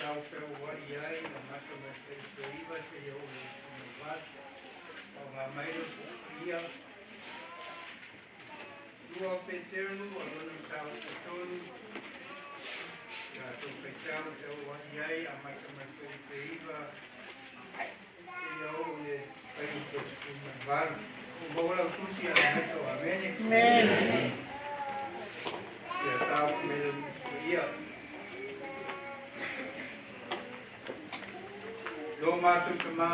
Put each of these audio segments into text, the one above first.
faitau feauai ai, amata mai le fuaiupu e 9 seia oo i le 18. Faaaoga mai le upu paia. 2 o Peteru o lona mataupu 3, tatou faitau feauai ai, amata mai le fuaiupu e 9 seia oo i le fuaiupu e 18. Ua maua lau tusi a le maito. Amene. Amene. Ia taofi mai le upu paia. Lo matou Tamā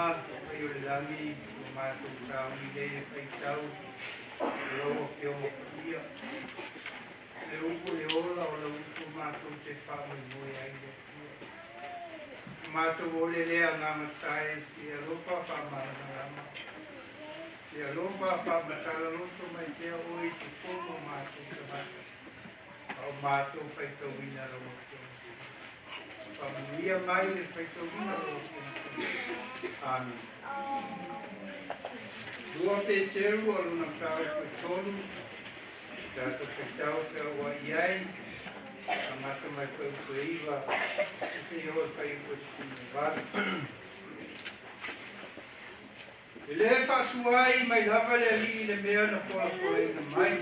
mai o le lagi, ua matou sauni nei e faitau o lau Afioga Paia. Le upu le ola o lau upu matou te faamoemoe ai le Atua. Matou ole lea agaga tae se alofa faamalamalama. Se alofa faamatala loto mai pea oe i totonu o matou tagata. A o matou faitauina lau Afioga. Faamanuia mai le faitauina o lau Afioga. Amen. 2 Peteru o lona mataupu e 3, tatou faitau feauai ai, amata mai fuaiupu e 9 seia oo i le fuaiupu e 18. E lē faasuai mai lava le Alii i le mea na folafolaina mai.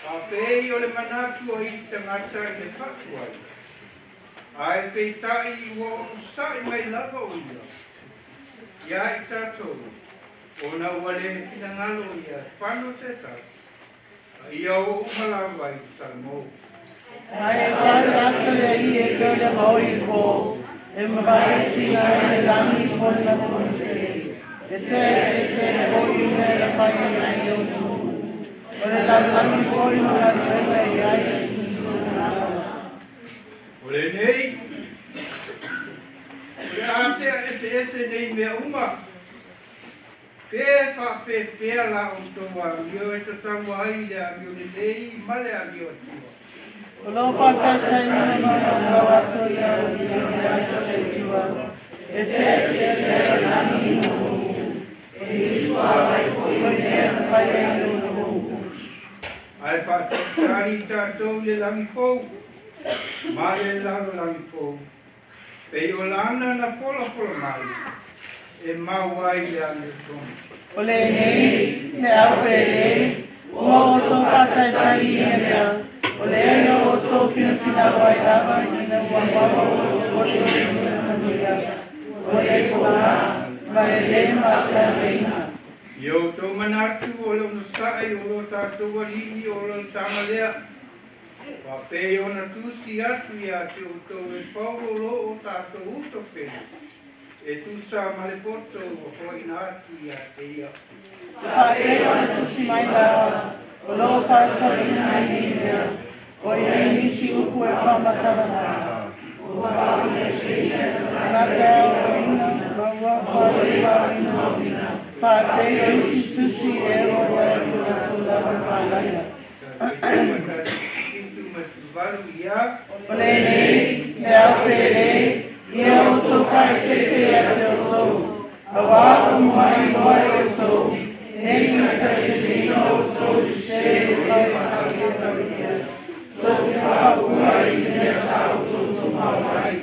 Faapei o le manatu o isi tagata i le faatuai. Ae peitai ua onosa'i mai lava o ia ia i tatou, ona ua lē finagalo ia e fano se tasi, a ia oo uma lava i le salamo. Ae sau le aso o le Alii e pei o le gaoi i le pō, e mavae e tiga ai le lagi i ona ponisē, e tea eseese ai foi mea e fai ai le atunuu. O le lalolagi foi ma galuega e i ai e susunuina. O lenei, o le a tea eseese nei mea uma, pe faapefea la outou amio e tatau ai i le amio lelei ma le amio atua. O loo faataitaiga ma laulau atu ia o le aso le Atua, e tea eseese ai le lagi i le e suavai foi o mea na fai ai le atunuu. Ae faatalitali tatou i le lagi fou ma le lalolagi fou, pei o lana na folafola mai e mau ai le amiotonu. O lenei, le au pele, ua outou faataitai i ia mea, o lea ia outou finafinau ai lava ina ua maua outou poto i le manuia, ua i ai pogā, ma le lē mataveina. Ia outou manatu o le onosa'i o lo tatou Alii o le tama lea, faapei ona tusi atu ia te outou e Paulo lo o tatou uso pele, e tusa ma le poto ua foaina atu ia te ia. E faapei ona tusi mai lava, o loo faatauina ai nei mea, o i ai nisi upu e faamatalaga. Ua tagata oina ma ua faatuaina, faapei o isi tusi e o ia i latou lava malaia. Tatou 7 ma 18 ia. O lenei, le au pele, ia outou faaeteete ia te outou, auā ua muai iloa e outou, nei limataitaiina outou i sesē e le faatauia, tou te papaua ai i le mea sa outou tumau ai.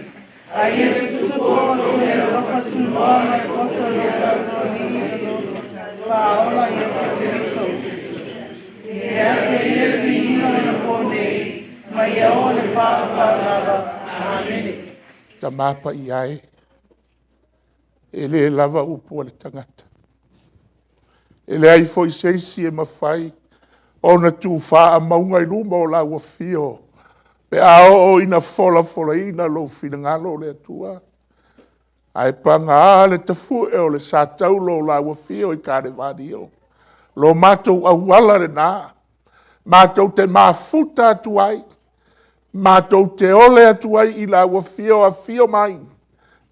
A ia tutupu outou i le alofa tunoa mai poto o lo tatou Alii ma lo Faaola Iesu Keriso. Ia te ia le viiga o le pō nei, ma ia oo i le faavavau lava. Amene. Tamā paia e, e le lava upu a le tagata. E leai foi se isi e mafai ona tufa mauga i luma o lau afio pe a oo ina folafolaina lou finagalo le Atua. Ae paga le tafue o le sataulo o lau afio i Kalevalio, lo matou auala lena, matou te mafuta atu ai, matou te ole atu ai i lau afio, afio mai,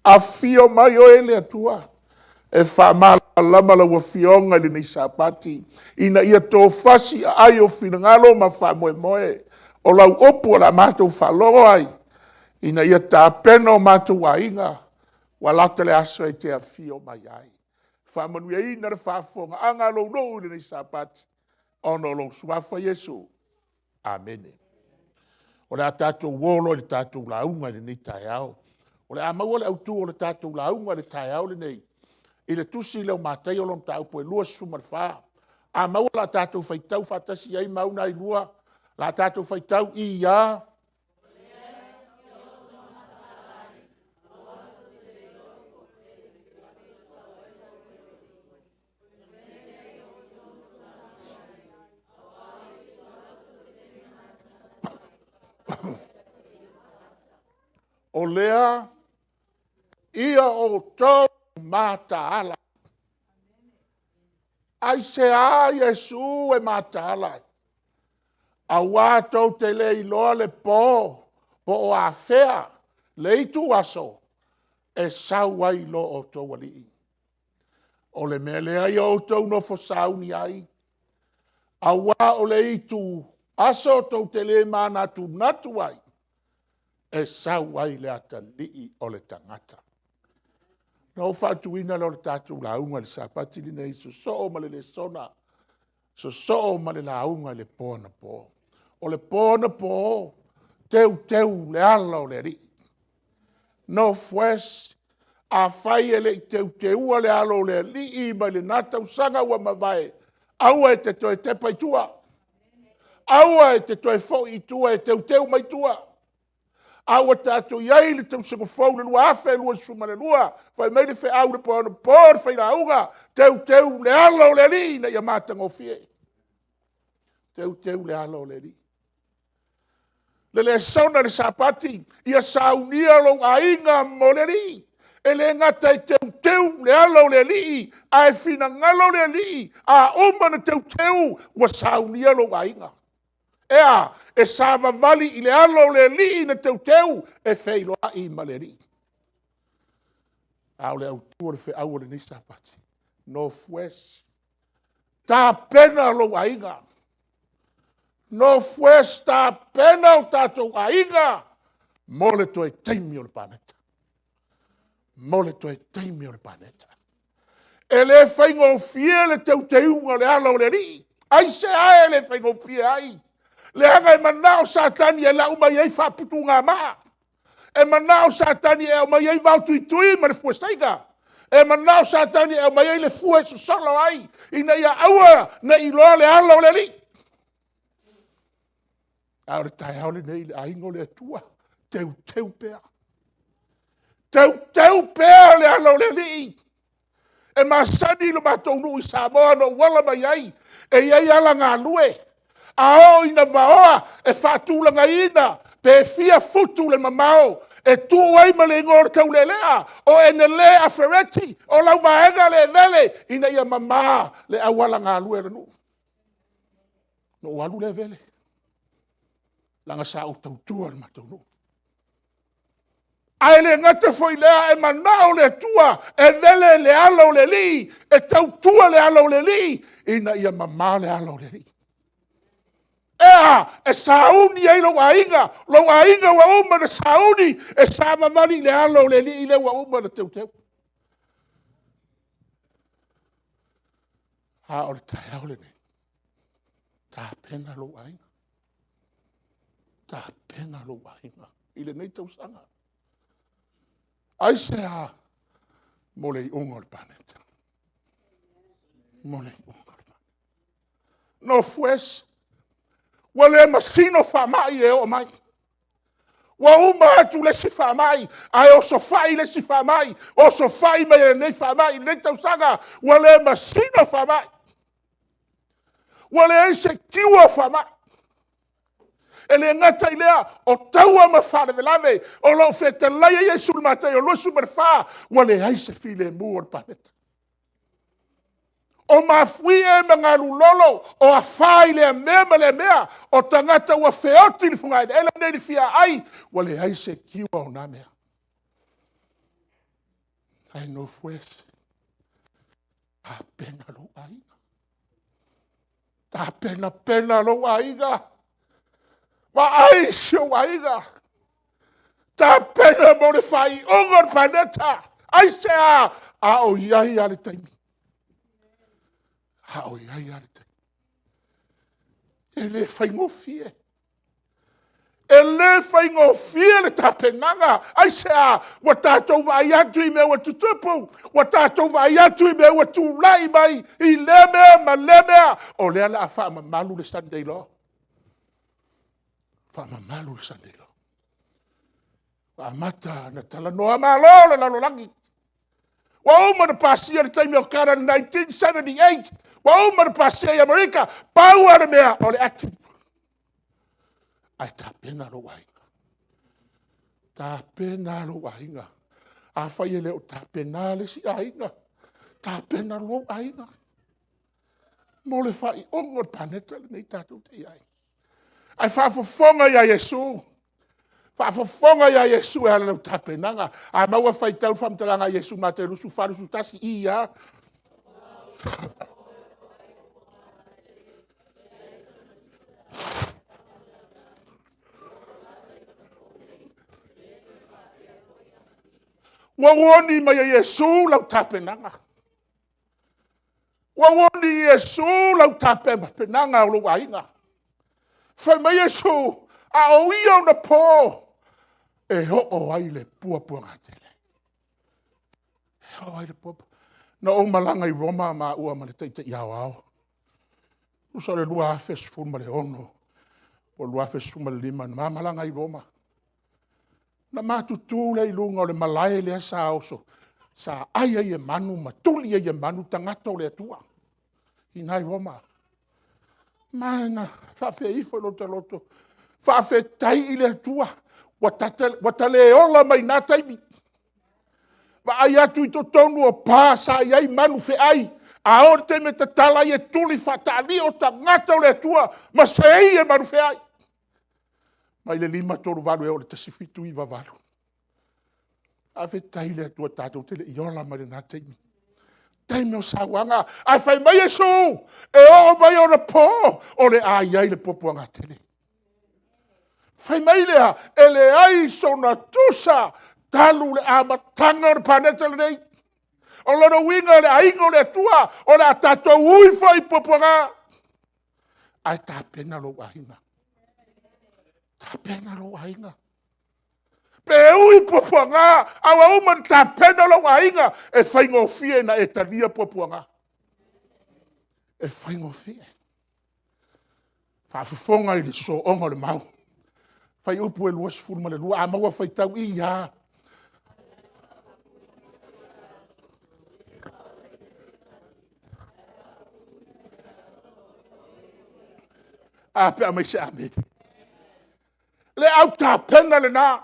afio mai oe le Atua e faamalamalama lau Afioga i lenei Sapati, ina ia tofasi aai o finagalo ma faamoemoe, o lau upu o le a matou faalogo ai, ina ia tapena o matou aiga, ua lata le aso e te afio mai ai. Faamanuiaina le faafofogaaga a lou nuu i lenei Sapati ona o lou Suafa Iesu. Amene. O le a tatou o loa i le tatou lauga i lenei taeao. O le a maua le autu o le tatou lauga i le taeao lenei i le tusi lea o Mataio lona mataupu e 24. A maua o le a tatou faitau faatasi ai mau na e lua, o le a tatou faitau, i a, O lea ia outou mataala. Aisea Iesu e mataala ai? Aua tou te le iloa le po po o afea le ituaso e sau ai lo outou Alii. O le mea lea ia outou nofo sauni ai, aua o le ituaso tou te le manatunatu ai, e sau ai le Atalii o le Tagata. Ona ou faautuina lea o le tatou lauga i le Sapati lenei, sosoo ma le lesona, sosoo ma le lauga i le po anapo. O le po anapo, teuteu le ala o le Alii. Nofoesi, afai e le i teuteua le alo o le Alii mai lena tausaga ua mavae, aua e te toe tepa i tua, aua e te toe foi i tua e teuteu mai tua. A ua tatou i ai i le tausaga fou le 2022, fai mai le feau i le po anapo i le failauga, teuteu le alo o le Alii ina ia matagofie. Teuteu le alo o le Alii. Le lesona i le Sapati, ia saunia lou aiga mo le Alii. E le gata e teuteu le alo o le Alii, ae finagalo le Alii, a uma ona teuteu, ua saunia lou aiga. E a? E savavali i le alo o le Alii na teuteu e feiloai ma le Alii. A o le autu o le feau o lenei Sapati, nofoesi, tapena lou aiga, nofoesi, tapena o tatou aiga mo le toe taimi o le palota. Mo le toe taimi o le palota. E le faigofie le teuteuga o le alo o le Alii. Aisea e le faigofie ai? Leaga e manao Satani e lau mai ai faaputugamaa. E manao Satani e aumai ai vaotuitui ma le fue saiga. E manao Satani e aumai ai le fue e sosolo ai, ina ia aua ne i iloa le alo o le Alii. A o le taeao lenei le aiga o le Atua, teuteu pea, teuteu pea le alo o le Alii. E masani lo matou nuu i Samoa na ou ala mai ai, e i ai alagalue. A oo ina vaoa, e faatulagaina pe fia futu le mamao e tuu ai ma le igoa o le taulealea, o Enele Afereti, o lau vaega lea e vele, ina ia mama le auala galue o le nuu. Ona ou alu lea vele, leaga sa ou tautua i le matou nuu. Ae le gata foi i lea, e manao le Atua e vele le alo o le Alii, e tautua le alo o le Alii, ina ia mama le alo o le Alii. E a? E sauni ai lou aiga, lou aiga ua uma ona sauni, e savavali i le alo o le Alii lea ua uma ona teuteu. A o le taeao lenei, tapena lou aiga, tapena lou aiga i lenei tausaga. Aisea? Mo le iuga o le palota. Mo le iuga o le palota. Nofoesi, ua le masino faamai e oo mai. Ua uma atu le isi faamai, ae osofai le isi faamai, osofai mai e lenei faamai i lenei tausaga, ua le masino faamai. Ua leai se cure o faamai. E le gata i lea, o taua ma faalavelave o lo o fetalai ai Iesu i Mataio 24, ua leai se filemu o le palota. O mafuie ma galulolo, o afa i lea mea ma lea mea, o tagata ua feoti i le fogaeleele lenei i le fia aai, ua leai se cure o na mea. Ae nofoesi, tapena lou aiga, tapenapena lou aiga, vaai si ou aiga, tapena mo le faaiuga o le palota. Aisea? A o i ai lava le taimi. A o i ai lava le taimi. E le faigofie. E le faigofie le tapenaga. Aisea? Ua tatou vaai atu i mea ua tutupu, ua tatou vaai atu i mea ua tulai mai i lea mea ma lea mea. O lea o le a faamamalu le Sunday Law. Faamamalu le Sunday Law. Ua amata ona talanoa malo le lalolagi. Ua uma ona pasia i le taimi o Carter 1978, ua uma ona pasia i Amerika. E pau lava le mea o le act. Ae tapena lou aiga, tapena lou aiga. Afai e le o tapena le isi aiga, tapena lou aiga mo le faaiuga o le palota lenei tatou te i ai. Ae faafofoga ia Iesu, faafofoga ia Iesu e ala i lau tapenaga. A maua, faitau le faamatalaga a Iesu Mateo 24, 21, i a. Ua ou oni mai e Iesu lau tapenaga. Ua ou oni i Iesu lau tapenaga o lou aiga. Fai mai Iesu, a o ia ona po e oo ai le puapuaga tele. E oo ai le puapuaga. Na ou malaga i Roma maua ma le Taitai Aoao, tusa o le 2016 po o le 2015 na ma malaga ai i Roma. Ona ma tutu lea i luga o le malae lea sa ai ai e manu ma tuli ai e manu tagata o le Atua i ina i Roma. Ma na faapea ifo i lo ta loto, faafetai i le Atua ua ta le ola mai na taimi. Vaai atu i totonu o pa sa i ai manu feai, a oo i le taimi e tatala ai e tuli faataalio tagata o le Atua ma sei e manu feai. Mai le 538 e oo i le 1798. Faafetai i le Atua tatou te le i ola mai lena taimi, taimi o sauaga. Ae fai mai Iesu, e oo mai ona po, o le a i ai le puapuaga tele. Fai mai lea, e leai sona tusa talu le amataga o le palota lenei. O lona uiga le aiga o le Atua, o le a tatou ui foi i puapuaga, ae tapena lou aiga, tapena lou aiga. Pe ui i puapuaga, a ua uma ona tapena lou aiga, e faigofie ona e talia puapuaga. E faigofie. Faafofoga i le sosooga o le mau, Fuaiupu 22, a maua faitau, i a. Ae a pe a aumai se amene. Le au tapena lena,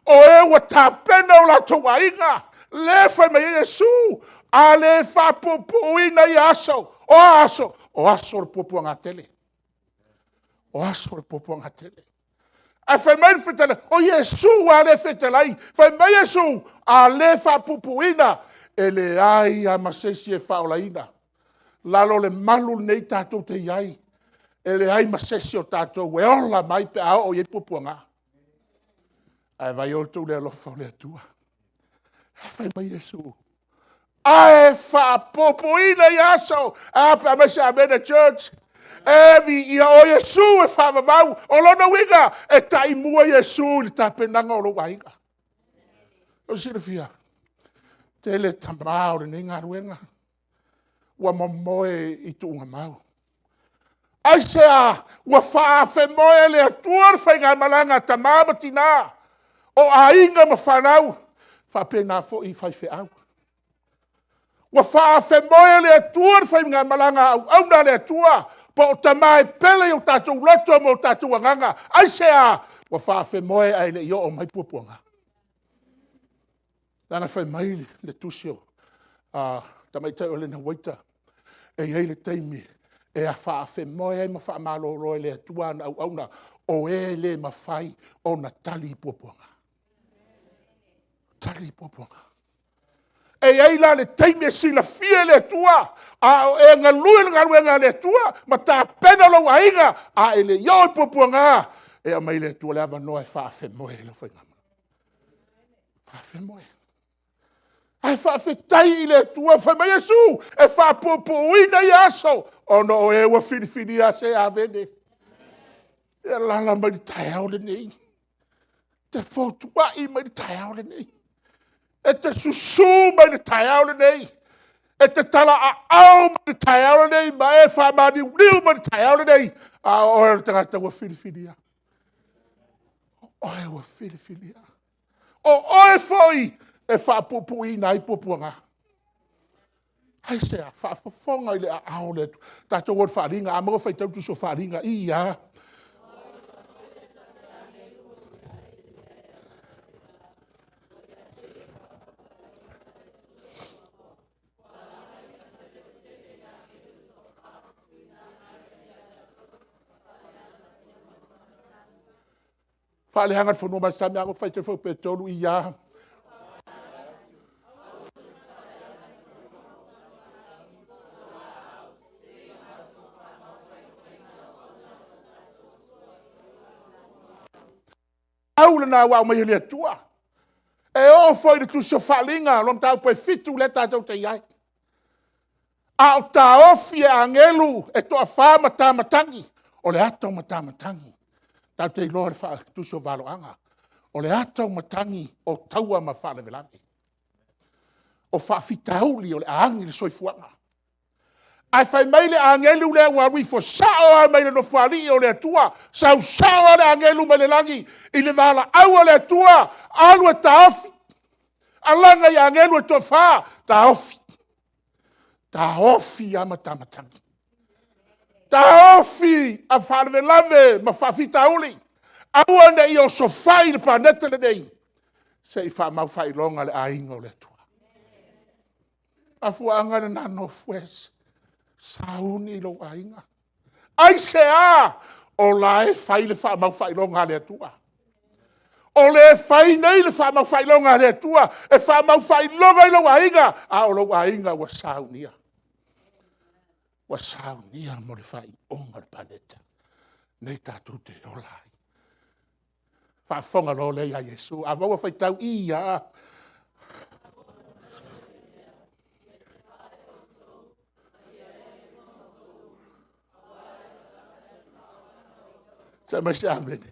o e ua tapena o latou aiga, lea e fai mai ai Iesu, a le faapuupuuina ia aso, o a aso? O aso o le puapuaga tele. O aso o le puapuaga tele. Ae fai mai le fetalaiga, o Iesu lava lea e fetalai, fai mai Iesu, a le faapuupuuina, e leai lava ma se isi e faaolaina. I lalo o le malu lenei tatou te i ai, e leai ma se isi o tatou e ola mai pe a oo i ai puapuaga. Ae vaai outou i le alofa o le Atua. Fai mai Iesu, a e faapuupuuina ia aso. Ae a pe a aumai se amene church. E viia oe Iesu e faavavau. O lona uiga, e taimua Iesu i le tapenaga o lou aiga. Mo le silafia, e tele tama o lenei galuega ua momoe i tuugamau. Aisea? Ua faaafemoe e le Atua le faigamalaga a tama ma tina, o aiga ma fanau, faapena foi faifeau. Ua faaafemoe e le Atua le faigamalaga a auauna a le Atua, po o tama e pele i o tatou loto ma o tatou agaga. Aisea? Ua faafemoe ae le i oo mai puapuaga. Leaga fai mai le tusi a le tamaitai o Elena Uaita, e i ai le taimi e faafemoe ai ma faamalolo e le Atua ana auauna, o e le mafai ona tali i puapuaga. Tali i puapuaga. E i ai la le taimi e silafia e le Atua, a o e galue i le galuega a le Atua ma tapena lou aiga, a e le i oo i puapuaga, e aumai e le Atua le avanoa e faafemoe ai lau faigamalaga. Faafemoe. Ae faafetai i le Atua fai mai Iesu, e faapuupuuina ia aso, ona o e ua filifilia. Se amene. E alaala mai i le taeao lenei, e te fotuai mai i le taeao lenei, e te susu mai i le taeao lenei, e te talaaao mai i le taeao lenei ma e faamaliuliu mai i le taeao lenei, a o oe o le tagata ua filifilia. O oe ua filifilia. O oe foi e faapuupuuina ai puapuaga. Aisea? Faafofoga i le aao o le Atua. Tatou o i le Faaaliga, a maua, faitau le tusi o Faaaliga. I a? Faaleaga le fanua ma le sami, a faitau le Fuaiupu 3. I a? Au lena ua aumai e le Atua. E oo foi i le tusi o Faaaliga lona mataupu e 7 lea tatou te i ai. A o taofi e agelu e toafa matamatagi, o le ata o matamatagi, tatou te iloa i le tusi o valoaga, o le ata o matagi o taua ma faalavelave. O faafitauli o le a agi le soifuaga. Ae fai mai le agelu lea ua alu ifo sao lava mai le Nofoalii o le Atua, sau sao lava le agelu mai le lagi i le valaau a le Atua, alu e taofi, alaga i agelu e toafa, taofi, taofi lava matamatagi, taofi faalavelave ma faafitauli. Aua ne i osofai le paneta lenei, se i faamau faailoga le aiga o le Atua. O le mafuaaga lena North West, sauni lou aiga. Aisea? O la e fai le faamaufaailoga a le Atua. O lea e fai nei le faamaufaailoga a le Atua, e faamaufaailoga i lou aiga, a o lou aiga ua saunia. Ua saunia mo le faaiuga o le paneta lenei tatou te ola ai. Ona faafofoga loa lea ia Iesu, a maua faitau. I a? Se i aumai se amene.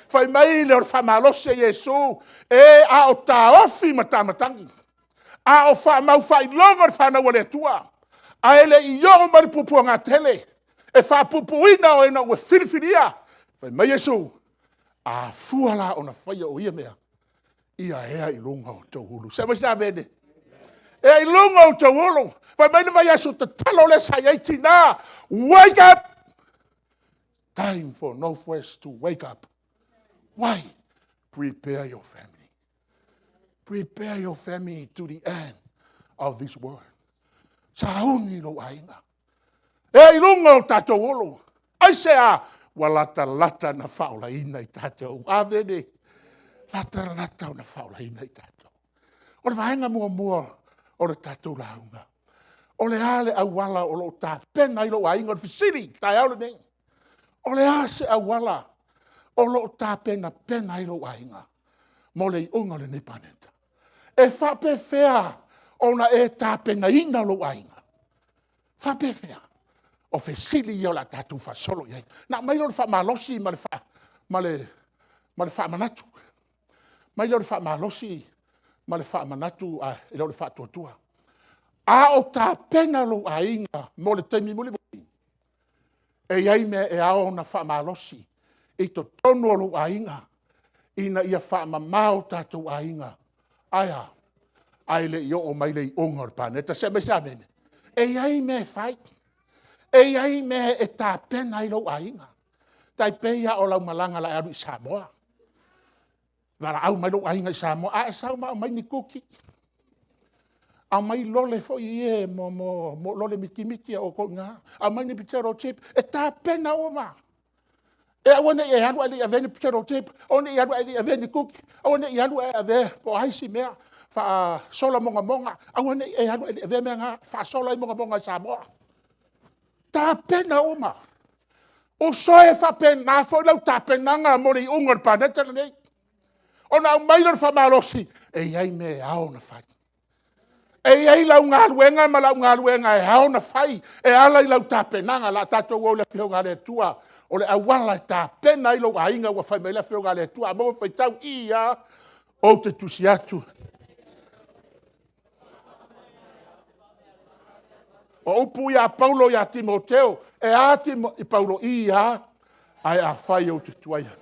Fai mai lea o le faamalosi a Iesu, e a o taofi matamatagi, a o faamaufaailoga le fanau a le Atua, ae le i oo mai le puapuaga tele e faapuupuuina oe ina ua filifilia. Fai mai Iesu, a fua la ona faia o ia mea, ia ea i luga o outou ulu. Se i aumai se amene. Ea i luga o outou ulu. Fai mai le vaiaso tatalo lea sa i ai tina, wake up, time for North West to wake up. Why? Prepare your family. Prepare your family to the end of this world. Sauni lou aiga. Ea i luga o tatou ulu. Aisea? Ua latalata ona faaolaina i tatou. Amene. Latalata ona faaolaina i tatou. O le vaega muamua o le tatou lauga, o le a le auala o lo o tapena ai lou aiga? O le fesili i le taeao lenei. O le a se auala o lo o tapenapena ai lou aiga mo le iuga o lenei paneta? E faapefea ona e tapenaina lou aiga? E faapefea? O fesili ia o le a tatou faasolo i ai. Ona aumai lea o le faamalosi ma le faamanatu. Aumai lea o le faamalosi ma le faamanatu ae le o le faatuatua. A o tapena lou aiga mo le taimi mulimuli? E i ai mea e ao ona faamalosi i totonu o lou aiga ina ia faamama o tatou aiga. Ae a? Ae le i oo mai le iuga o le paneta. Se i aumai se amene. E i ai mea e fai, e i ai mea e tapena ai lou aiga. E tai pei lava o lau malaga o le a e alu i Samoa. Valaau mai lou aiga i Samoa, a e sau ma aumai ni kuki, aumai lole foi ia lole mitimiti a outou i ina, aumai ni potato chip, e tapena uma. E aua ne i e alu ae le i avea ni potato chip, aua ne i e alu ae le i avea ni kuki, aua ne i e alu ae avea po o a isi mea, faasola mogamoga, aua ne i e alu ae le i avea mea na e faasola ai mogamoga i Samoa. Tapena uma. Uso e, e faapena foi lau tapenaga mo le iuga o le paneta lenei. Ona aumai lea o le faamalosi, e i ai mea e ao ona fai. E i ai lau galuega ma lau galuega e ao ona fai e ala i lau tapenaga. O le a tatou o i le Afioga a le Atua, o le auala e tapena ai lou aiga ua fai mai ai le Afioga a le Atua. A maua se faitau, i a, ou te tusi atu. O upu ia a Paulo ia Timoteo, e a Paulo? I a, ae afai ou te tuai atu,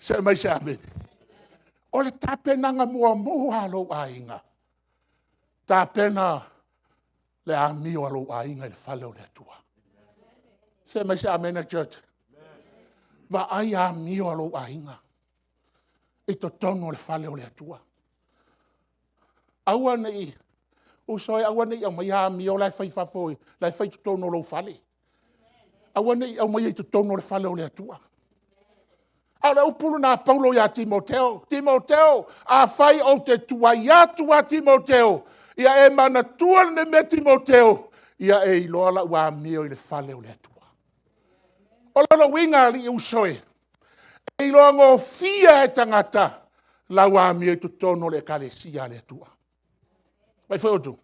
See mai se amene. O le tapenaga muamua a lou aiga, tapena le amio a lou aiga i le fale o le Atua. See mai se amene church. Vaai amio a lou aiga i totonu o le fale o le Atua. Aua ne i, uso e aua ne i aumaia amio la e fai i fafo, la e fai i totonu o lou fale. Aua ne i aumaia i totonu o le fale o le Atua. A o le upu lena a Paulo ia Timoteo, Timoteo, afai ou te tuai atu lava Timoteo, ia e manatua lenei mea Timoteo, ia e iloa lau amio i le fale o le Atua. O lona uiga alii uso e, e iloa gofie lava e tagata lau amio i totonu o le ekalesia a le Atua. Vaai foi outou,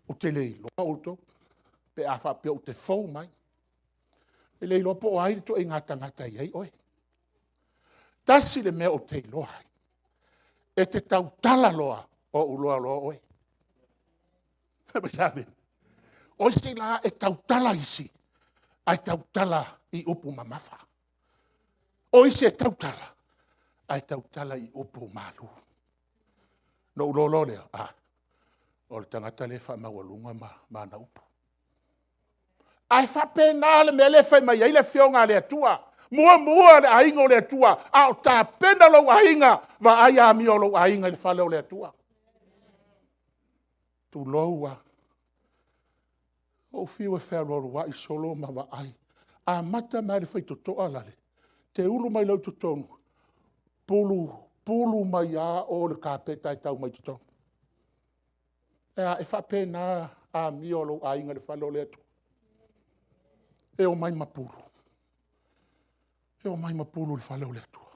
ou te le iloa outou pe a faapea ou te fou mai. E le iloa po o ai le ituaiga tagata e i ai oe. E tasi le mea ou te iloa ai, e te tautala loa, ou iloa loa oe. O isi la e tautala isi, ae tautala i upu mamafa. O isi e tautala, ae tautala i upu malu. Ona ou iloa loa lea, a, o le tagata lea e faamaualuga ana upu. Ae faapena le mea lea e fai mai ai le Afioga a le Atua. Muamua le aiga o le Atua, a o tapena lou aiga, vaai amio a lou aiga i le fale o le Atua. Tulou lava. Na ou fiu e fealualuai solo ma vaai, amata mai lava i le faitotoa lale, teulu mai loa i totonu, pulu mai lava o i le kapeta e tau mai i totonu. E a, e faapena amio a lou aiga i le fale o le Atua? E omai ma pulu, e omai ma pulu i le fale o le Atua.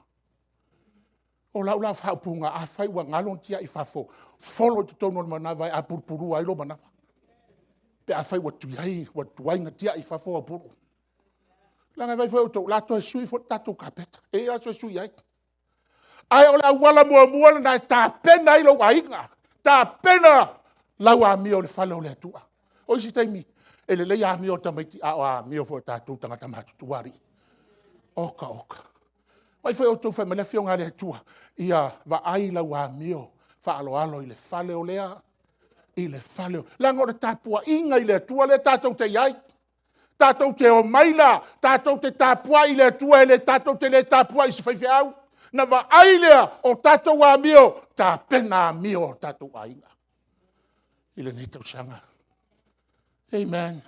O lau la faaupuga, afai ua galo ni tiai i fafo, folo i totonu o le manava e apulupulua ai lou manava, pe afai ua tuai ona tiai i fafo au pulu. Leaga vaai foi outou, o le a toe sui foi le tatou kapeta, e i ai lava aso e sui ai. Ae o le auala muamua lena e tapena ai lou aiga, tapena lau amio i le fale o le Atua. O isi taimi e lelei amio a tamaiti, a o amio foi a tatou tagata matutua alii. Oka oka. Vaai foi outou fai mai le Afioga a le Atua, ia vaai lau amio faaaloalo i le fale o le Leaga o le tapuaiga i le Atua lea tatou te i ai. Tatou te omai la tatou te tapuai i le Atua, e tatou te le tapuai i se faifeau. Ona vaai lea o tatou amio, tapena amio a o tatou aiga i lenei tausaga. Amen.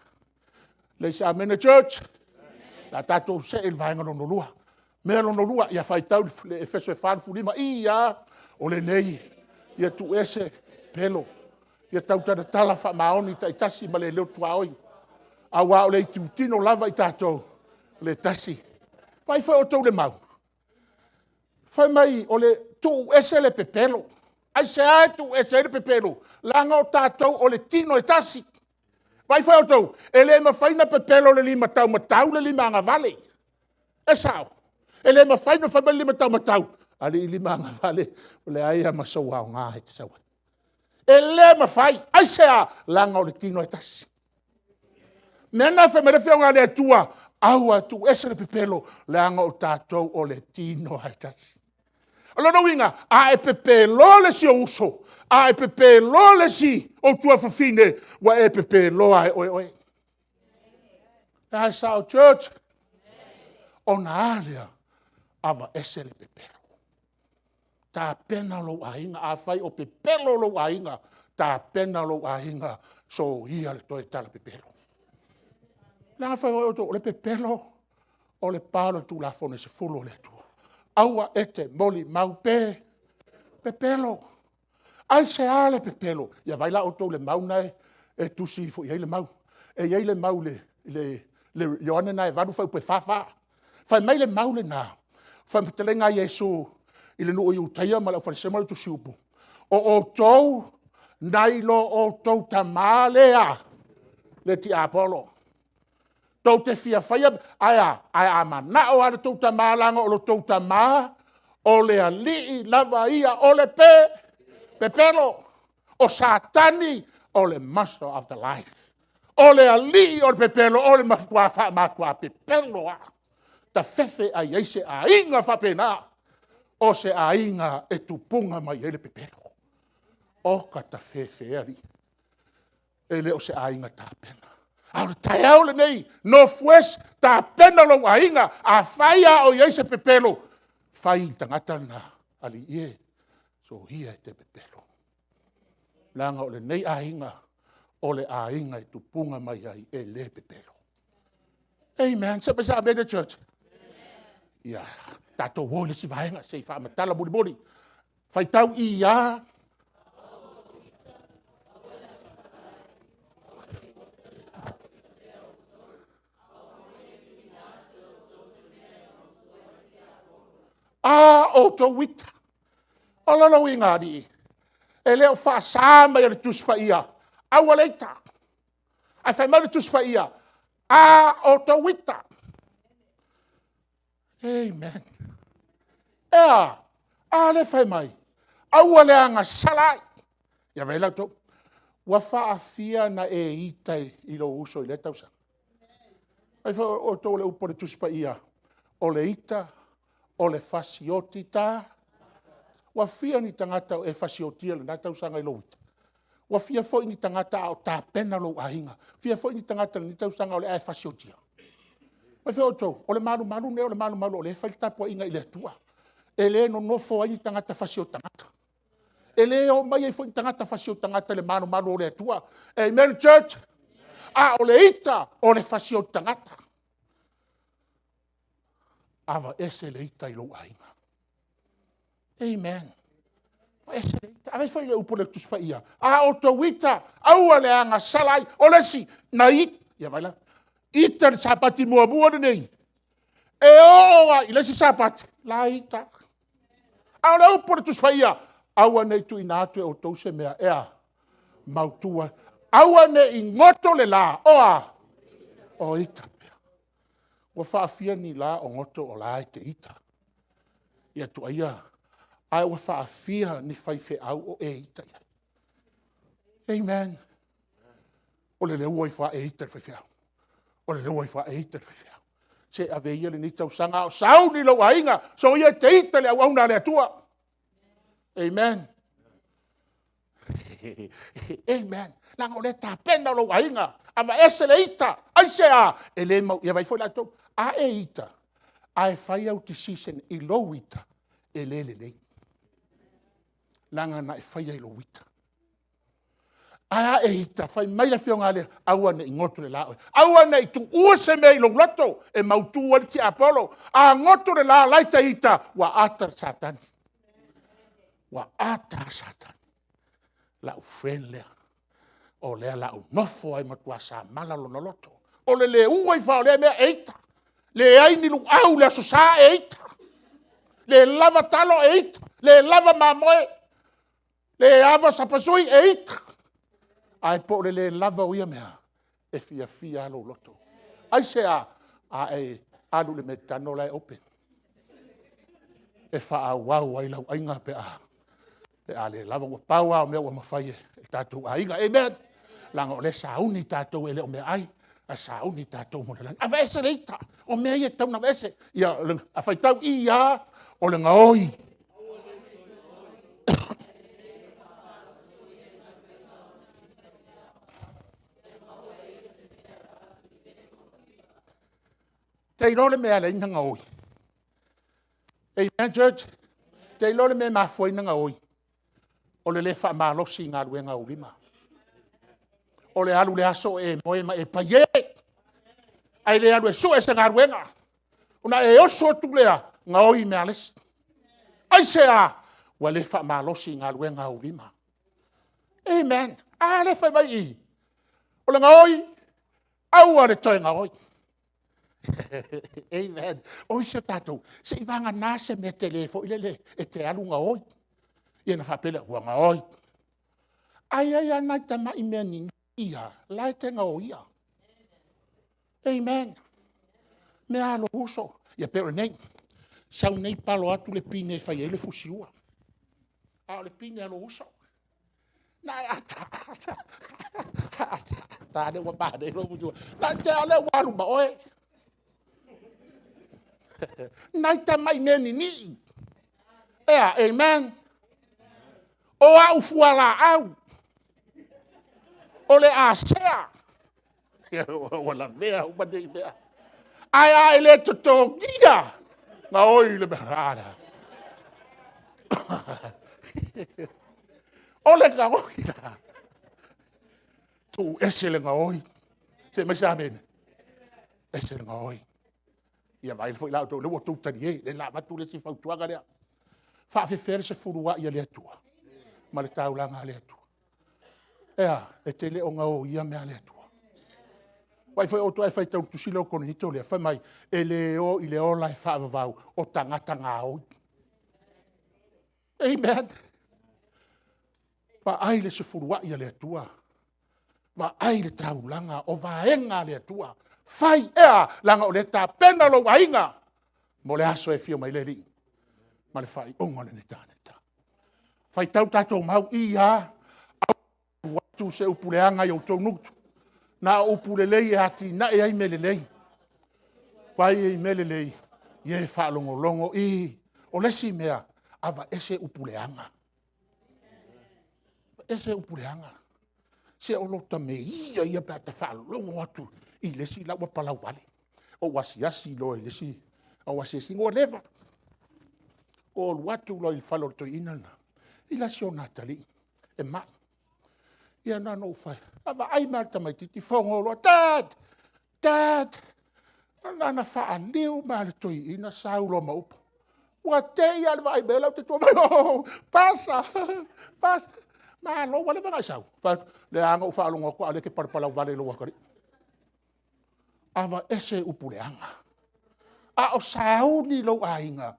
Leai se amene church? O le a tatou see i le vaega lona lua. O le mea lona lua, ia faitau le Efeso 4:15. I a, o lenei, ia tuu ese pepelo, ia tautalatala faamaoni taitasi ma le leo tuaoi. Aua o le itutino lava i tatou, o le tasi. Vaai foi outou i le mau, fai mai o le tuu ese le pepelo. Aisea e tuu ese ai le pepelo? Leaga o tatou o le tino e tasi. Vaai foi outou, e le mafai ona pepelo le lima taumatau le lima agavale. E sao? E le mafai ona fai mai le lima taumatau, alii lima agavale, e leai lava ma sou aoga e te sau ai. E le mafai. Aisea? Leaga o le tino e tasi. O le mea lena fai mai ai le Afioga a le Atua, aua, tuu ese le pepelo, leaga o tatou o le tino lava e tasi. O lona uiga, a e pepeloa le isi ou uso, a e pepeloa le isi ou tuafafine, ua e pepeloa e oe oe. A sao church? Ona a lea? Aveese le pepelo. Tapena lou aiga, afai o pepelo lou aiga, tapena lou aiga, soia le toe talapepelo. Leaga fai mai outou, o le pepelo o le pa o le tulafono e 10 a le Atua. Aua e te molimau pepelo. Aisea le pepelo? Ia vaai la outou i le mau lena e tusi ifo i ai le mau. E i ai le mau i le le Ioane lena e 8 fuaiupu e 44. Fai mai le mau lena, faamatalaga a Iesu i le nuu i Iutaia ma le aufalesia ma le autusiupu, o outou nai lo outou tama le a? Le tiapolo. Tou te fia faia, ae a? Ae a manao lava lo outou tama leaga o lo outou tama o le alii lava ia o le pepelo. O Satani o le master of the lie. O le alii o le pepelo, o le matua faamatua pepelo lava. Tafefe ai i ai se aiga faapena, o se aiga e tupuga mai ai le pepelo. Oka tafefe alii, e le o se aiga tapena. A o le taeao lenei, North West, tapena lou aiga. Afai lava o i ai se pepelo, fai i le tagata lena, alii e, soia e te pepelo. Leaga o lenei aiga, o le aiga e tupuga mai ai e le pepelo. Amen. Se i fai mai se amene church. Ia, tatou o i le isi vaega se i faamatala mulimuli. Faitau I A. A outou ita. O lona uiga alii, e le o faasa mai e le Tusi Paia, aua le ita. Ae fai mai le Tusi Paia, a outou ita. Amen. E a? A lea e fai mai, aua le agasala ai. Ia vaai la outou, ua faafia ona e ita i lou uso i lea tausaga? Fai mai foi outou o le upu a le Tusi Paia, o le ita o le fasioti tagata. Ua fia ni tagata ua e fasiotia i lena tausaga i lou ita? Ua fia foi ni tagata a o tapena lou aiga, fia foi ni tagata i lenei tausaga o le a e fasiotia? Fai foi outou, o le malumalu lenei o le malumalu o lea e fai le tapuaiga i le Atua. E le nonofo ai ni tagata fasioti tagata. E le omai ai foi ni tagata fasioti tagata i le malumalu o le Atua. Amen church. A o le ita, o le fasioti tagata. Aveese le ita i lou aiga. Amen. Aveese le ita. Vaai foi i le upu a le Tusi Paia, a outou ita, aua le agasala ai. O le isi na ita, ia vaai la, ita i le Sapati muamua lenei, e oo lava i le isi Sapati, o la e ita lava. A o le upu a le Tusi Paia, aua ne i tuuina atu e outou se mea e a? Mautu ai. Aua ne i goto le la o a? O ita pea. Ua faafia ni la o goto o la e te ita? Ia tuuaia, ae ua faafia ni faifeau o e ita i ai? Amen. O le leua ifo lava e ita i le faifeau. O le leua ifo lava e ita i le faifeau. Se avea ia lenei tausaga a o sauni lou aiga, soia e te ita i le auauna a le Atua. Amen. Amen. Leaga o lea e tapena lou aiga, aveese le ita. Aisea? E le mau, ia vaai foi la outou, a e ita ae fai au decision i lou ita, e le lelei. Leaga na e faia i lou ita. Ae a e ita, fai mai le Afioga a le, aua ne i goto le la, aua ne i tuua se mea i lou loto e mautu ai le tiapolo. A goto le la o la e te ita, ua ata le Satani. Ua ata lava Satani. Lau friend lea, o lea o le a ou nofo ai e matua samala lona loto. O le le ua ifo lava o lea mea, e ita. Leai ni luau i le Aso Sa e ita. Le lava talo e ita, le lava mamoe, le ava sapasui e ita. Ae po o le le lava o ia mea, e fiafia lava lou loto. Aisea? A e alu i le McDonald la e open, e faaauau ai lau aiga pe a le lava. Ua pau lava o mea ua mafai e le tatou aiga. Amen. Leaga o lea e sauni tatou e le o meaai, ae sauni tatou mo le lagi. Aveese le ita, o mea ia e tatau ona aveese. Ia, a faitau i a, o le gaoi. E te iloa le mea e ala ai ona gaoi? Amen church. E te iloa le mea e mafua ai ona gaoi? O le le faamalosi i galuega a ou lima. O le alu i le aso o e moe ma e paiele, ae le alu e sue se galuega. Ona e oso atu lea, gaoi mea a le isi. Aisea? Ua le faamalosi i galuega a ou lima. Amen. A lea e fai mai i i, o le gaoi, aua le toe gaoi. Amen. O isi a tatou, seivagana se mea tele foi lele e te alu gaoi, ia ona faapea lea, ua gaoi. Ae i ai lava nai tamai mea nini'i lava o la e te gaoia. Amen. Mea lava a lou uso, ia pei o lenei, sau nei palo atu le pine e fai ai le fusiua, a o le pine a lou uso. Na e ataata lea ua manaia lou fusiua, na te i lava lea ua alu ma oe. Nai tamai mea ninii. E a, amen? O au fualaau, o le a sea, ua lavea uma nei mea. Ae a e le totogia, gaoi le mea a lea. O le gaoi la, tuu ese le gaoi. Se i fai mai se amene. Ese le gaoi. Ia vaai foi la outou o lea ua outou talie, o lea o le a avatu le isi fautuaga lea. E faapefea le sefuluai a le Atua ma le taulaga a le Atua? E a, e te le o gaoia mea a le Atua? Vaai foi outou a e faitau i le tusi lea a Korinito lea, fai mai, e le o i le ola e faavavau, o tagata gaoi. Amen. Vaai le sefuluai a le Atua, vaai le taulaga, o vaega a le Atua, fai. E a? Leaga o lea e tapena lou aiga mo le aso e afio mai ai le Alii ma le faaiuga o lenei tagata. Faitau le tatou mau, i a, aua le atu se upu leaga i o outou nuu, na o upu lelei e atinae ai mea lelei. Fai mea lelei ia e faalogologo. O le isi mea, aveese upu leaga, aveese upu leaga. Se o lota meia ia pe a ta faalogo atu i le isi la ua palauvale. Ou asiasi loa i le isi au asiasiga, ua leva. Ou alu atu loa i le fale o le toeaina lena, i le si ona atalii e mai. Ia na ona ou fai atu, vaai mai lava i le tamaitiiti fogo loa, dad, dad. Na ona faaliu mai lava o le toeaina sau loa ma upu. Ua te i lava i le vaai mai o lau tautua, oh Pasa, Pasa. Malo ua leva ona e sau? Ou fai atu, leai lava na ou faalogo atu a o lea e te palapala-u-vale i lou atalii. Aveese upu leaga. A o sauni lou aiga,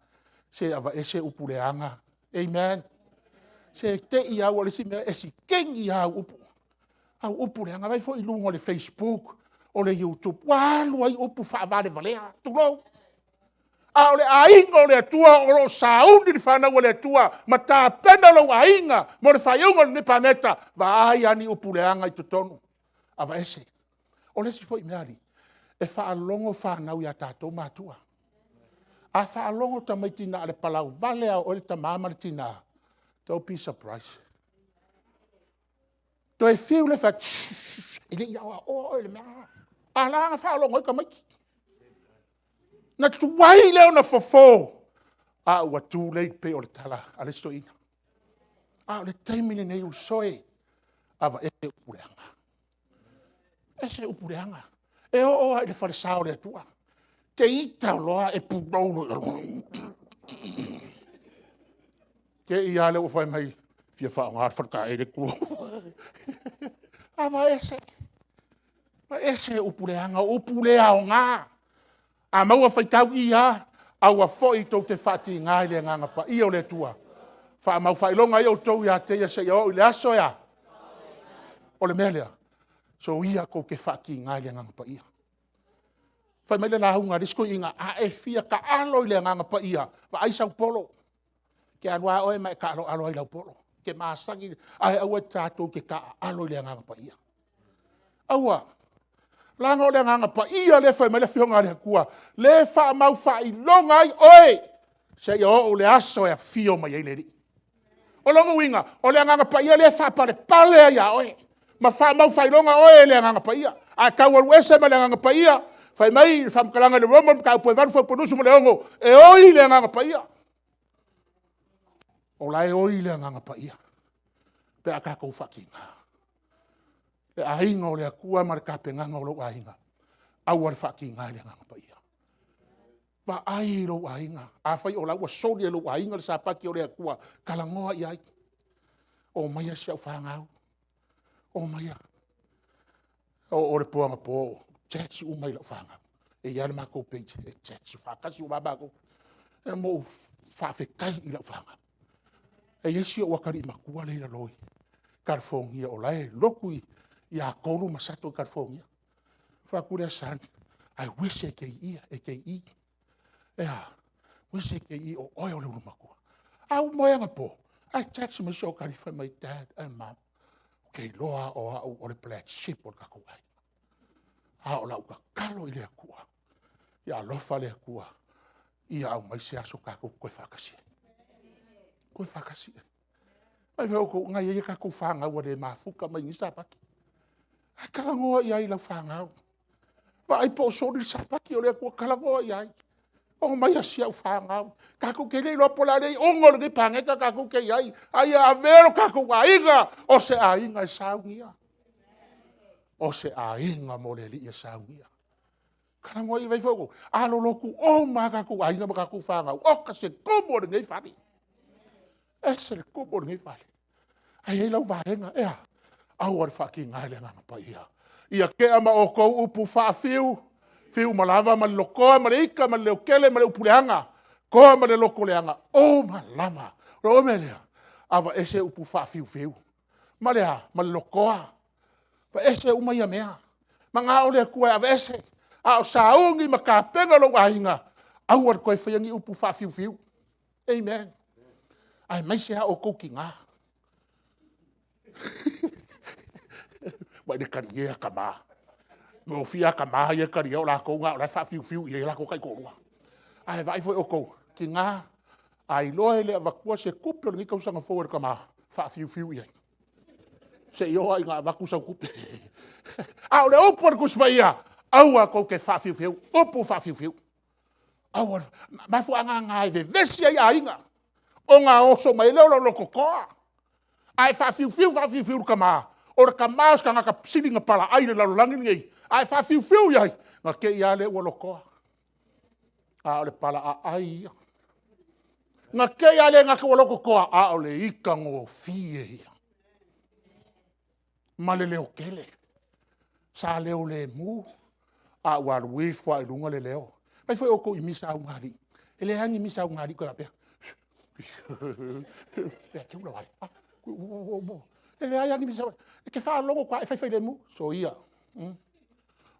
se aveese upu leaga. Amen. Se te i lava, aua o le isi mea e sikeni lava au upu, au upu leaga. Vaai foi i luga o le facebook, o le youtube, ua alu ai upu faavalevalea tulou. A o le aiga o le Atua o lo o sauni le fanau a le Atua ma tapena lou aiga mo le faaiuga o lenei palota. Vaai lava ni upu leaga i totonu, aveese. O le isi foi mea alii, e faalogo fanau ia tatou matua. A faalogo tamaiti na o le palauvale lava o oe le tama ma le tina, don't be surprise. Toe fiu e fai atu, sss e le i aoaoa oe i le mea lena. A o la na faalogo ai tamaiti. Na tuai lea ona fofo, a ua too late, e pei o le tala a le isi toeaina. A o le taimi lenei uso e, aveese upu leaga, aveese upu leaga. E oo lava i le falesa o le Atua, e te ita loa e pulou loa. Te i lava lea ua fai mai, e fia faaaoga le faletaele tulou. Aveese, aveese upu leaga, o upu le aoga. A maua faitau, i a, aua foi tou te faatiga i le Agaga Paia o le Atua, faamau faailoga ai outou ia te ia seia oo i le aso e a? O le mea lea, soia tou te faatiga i le Agaga Paia. Fai mai le lauga a le isi toeaina, a e fia taalo i le Agaga Paia, vaai sau polo. E te alu lava oe ma e taaloalo ai i lau polo. E te masani, ae aua tatou te taaalo i le Agaga Paia. Aua, leaga o le Agaga Paia lea e fai mai le Afioga a le Atua, lea e faamau faailoga ai oe, seia oo i le aso e afio mai ai le Alii. O lona uiga, o le Agaga Paia lea e faapalepale ai ia oe, ma faamau faailoga oe e le Agaga Paia. A e tau alu ese ma le Agaga Paia, fai mai le faamatalaga i le Roma 8 fuaiupu 26, e oi le Agaga Paia. O la e oi le Agaga Paia pe a tatou faatiga. Le aiga o le Atua ma le tapenaga o lou aiga, aua le faatiga i le Agaga Paia. Vaai lou aiga, afai o la ua soli e lou aiga le Sapati o le Atua, talanoa i ai. Omaia si au fanau, omaia. O le po anapo ou taxi uma i lau fanau. E i ai lava le matou page e chat faatasi uma lava matou. E mo ou faafetai i lau fanau. E i ai si ou atalii matua lea e i lalo i Kalifonia o la e lotu ia Tolu ma Sato i Kalifonia. Ou fai atu lea, son, I wish e te i i. E a? Wish e te i i o oe o le ulu matua. Ae ou moe anapo, ae text mai si ou atalii fai mai, dad and mum, ou te iloa lava o au o le black sheep o le tatou aiga. A o lau tatalo i le Atua, ia alofa le Atua ia aumai se aso tatou te toe faatasi ai. Toe faatasi ai. Vaai foi outou, o na e i ai a tatou fanau ua le mafuta mai lenei Sapati. Ae talanoa i ai i lau fanau, vaai po o soli le Sapati o le Atua, talanoa i ai. Omai si au fanau, tatou te le iloa po o le a le iuga o lenei paneta tatou te i ai, a ia avea lo tatou aiga o se aiga e saunia. O se aiga mo le Alii e saunia. Talanoa i ai, vaai foi outou, a lolotu uma lava o tatou aiga ma tatou fanau, oka se tumu o lenei fale. E ese le tumu o lenei fale. Ae i ai lau vaega, e a? Aua le faatiga i le Agaga Paia. Ia tea ma outou upu faafiu, fiu uma lava ma le lotoa ma le ita ma le leotele ma le upu leaga, toa ma le loto leaga, uma lava. Ona o le mea lea, aveese upu faafiufiu ma le a? Ma le lotoa, aveese uma ia mea. Manao le Atua e aveese, a o sauni ma tapena lou aiga, aua le toe faia ni upu faafiufiu. Amen. Aemaise lava outou tina. Vaai i le talie a tama, e fiafia lava tama ia e talia o latou na o la e faafiufiu i ai o latou taitoalua. Ae vaai foi outou, tina, a iloa e le avatua se tupe o lenei tausaga fou e le tama, faafiufiu i ai, seia oo lava ina avatu sau tupe. A o le upu a le Tusi Paia, aua tou te faafiufiu, upu faafiufiu. Aua le, mafuaaga lena e vevesi ai aiga, ona oso mai ai lea o lou loto toa. A e faafiufiu faafiufiu i le tama, o le tama o se tagata e sili ona palaai i le lalolagi lenei, a e faafiufiu i ai, ona te i lava lea ua lotoa. A o le palaaai ia. Na te i lava lea ua lototoa, a o le itagofie ia ma le leotele. Sa leo lemu, a ua alu ifo lava i luga le leo. Vaai foi outou i misa a ulugalii, e leai lava ni misa a ulugalii o toe faapea. E leai lava ni misa, e te faalogo atu lava e fai failemu. Soia,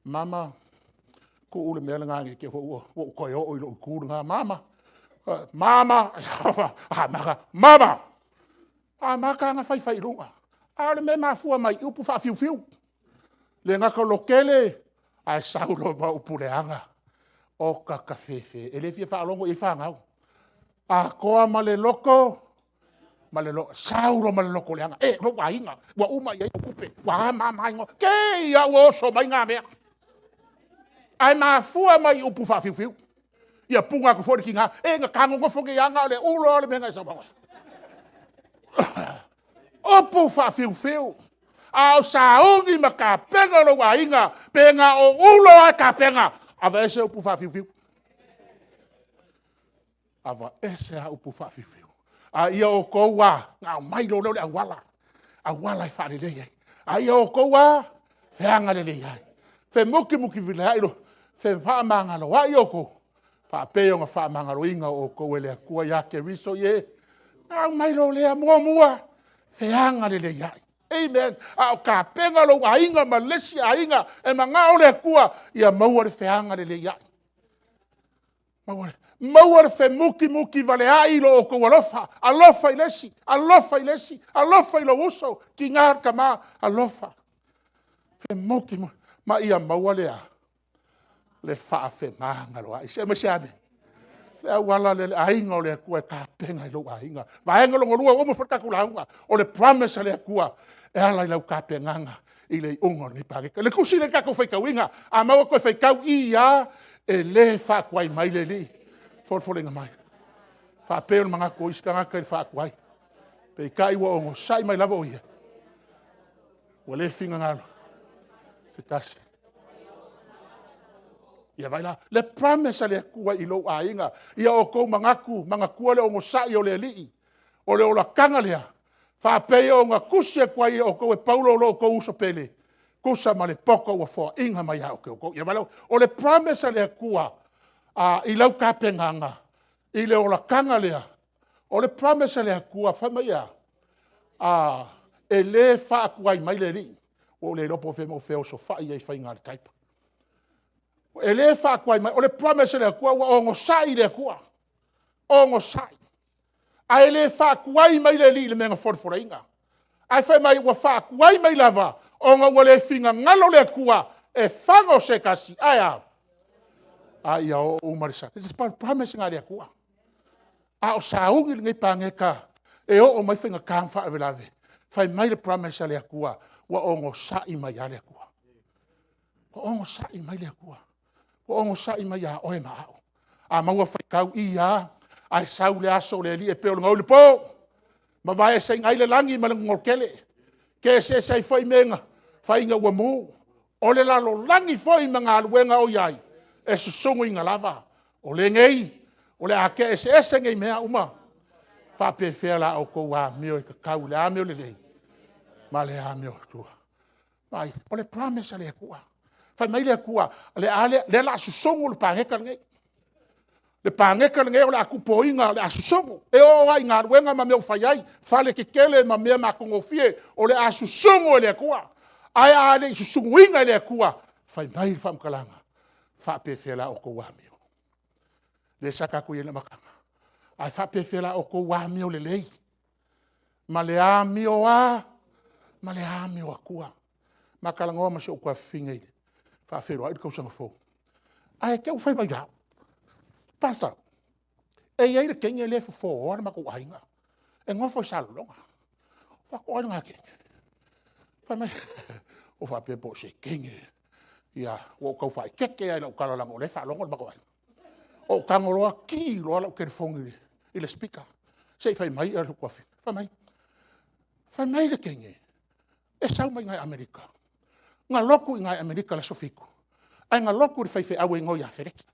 mama tuu le mea lena ne i te i foi ua ou toe oo i lou itu lena. Mama, mama, amata, mama, amata lava ona faifai i luga. A o le mea e mafua mai i upu faafiufiu. E le gata o le lototele ae sau loa ma upu leaga. Oka tafefe, e le fia faalogo i ai fanau. Atoa ma le loto, sau loa ma le loto leaga. E, lou aiga, ua uma i ai au tupe, ua a ma a ma a igoa. Te i lava ua oso mai na mea. Ae mafua mai i upu faafiufiu. Ia puna atu foi le tina, e na ta nonofo nei lava na o le ulo lava le mea na e saunoa ai. Upu faafiufiu, a o sauni ma tapena lou aiga, pe na o ulo lava e tapena, aveese upu faafiufiu. Aveese lava upu faafiufiu. A ia outou lava, ona aumai loa lea o le auala, auala e faalelei ai. A ia outou lava feagalelei ai, femutimutiveai, fefaamagaloai outou, faapei ona faamagaloina outou e le Atua ia Keriso ie. Ona aumai loa lea, muamua, feagaleleiai. Amen. A o tapena lou aiga ma le isi aiga, e manao le Atua ia maua le feagaleleiai. Maua le femutimutivaleai i lo outou alofa, alofa i le isi, alofa i le isi, alofa i lou uso, tina tama, alofa. Ma ia maua le a? Le faafemagaloai. Se aumai se amene. O le auala lea le aiga o le Atua e tapena i lou aiga. Vaega lona lua ua uma foi le tatou lauga, o le promise a le Atua e ala i lau tapenaga i le iuga o lenei paketi. O le tusi lea na tatou faitauina, a maua toe faitau, i a e le faatuai mai le Alii. E foliga mai, faapei o le manatu o isi tagata i le faatuai. Peitai ua onosai mai lava o Ia, ua le finagalo se tasi. Ia vaai la, le promise a le Atua i lou aiga, ia outou manatua le onosai o le Alii. O le olataga lea, faapei ona tusi atu ai e outou e Paulo lo outou uso pele, Tusa ma le poto ua foaina mai ia te outou. Ia o le promise a le Atua i lau tapenaga i le olataga lea, o le promise a le Atua fai mai e a? E le faatuai mai le Alii. Ua ou le iloa po o fea na ou feosofai ai i le faiga o le type. E le faatuai mai, o le promise a le Atua ua onosai le Atua, onosai. Ae le faatuai mai le Alii i le mea na folafolaina. Ae fai mai ua faatuai mai lava, ona ua le finagalo le Atua e faga se tasi, ae a? A ia oo uma i le promise lena a le Atua. A o sauni lenei paneta e oo mai faigata ma faalavelave, fai mai le promise a le Atua, ua onosai mai lava le Atua. Ua onosai mai le Atua, ua onosai mai ia oe ma au. A maua faitau i a, ae sau le aso o le Alii e pei o le gaoi i le po. Mavaeseina ai le lagi ma le gogolo tele, taeseese ai foi mea na fai ina ua mu. O le lalolagi foi ma galuega o i ai, e susunuina lava. O lenei, o le a tea eseese nei mea uma, e faapefea la outou amio e tatau i le amio lelei ma le amiotonu. Vaai, o le promise a le Atua. Fai mai le Atua, o lea o le a susunu le paneta lenei. Le paneta lenei o le a tupoina o le a susunu. E oo lava i galuega ma mea o fai ai, faletetele ma mea matagofie, o le a susunu e le Atua. Ae a le i susunuina e le Atua, fai mai le faamatalaga, e faapefea la outou amio? Lea sa tatou i ai i le amataga. Ae faapefea la outou amio lelei ma le amio a? Ma le amio Atua. Ma talanoa ma si ou tuafafine e faafeiloai le tausaga fou, ae te i ua fai mai ia au, Pastor, e i ai le teine lea e fofoa le matou aiga, e nofo i Salelologa. Ou fai atu, o ai lena teine? Fai mai, ua ou faapea po o se teine, ia ua ou tau faaeteete lava i lau tala leaga o la e faalogo le matou aiga. Ou tago loa ki loa lau telefoni i le speaker, se i fai mai lou tuafafine. Fai mai le teine, e sau mai i Amerika, na lotu i ina i Amerika i le aso Fitu, ae na lotu i le faifeau e igoa ia Feleki.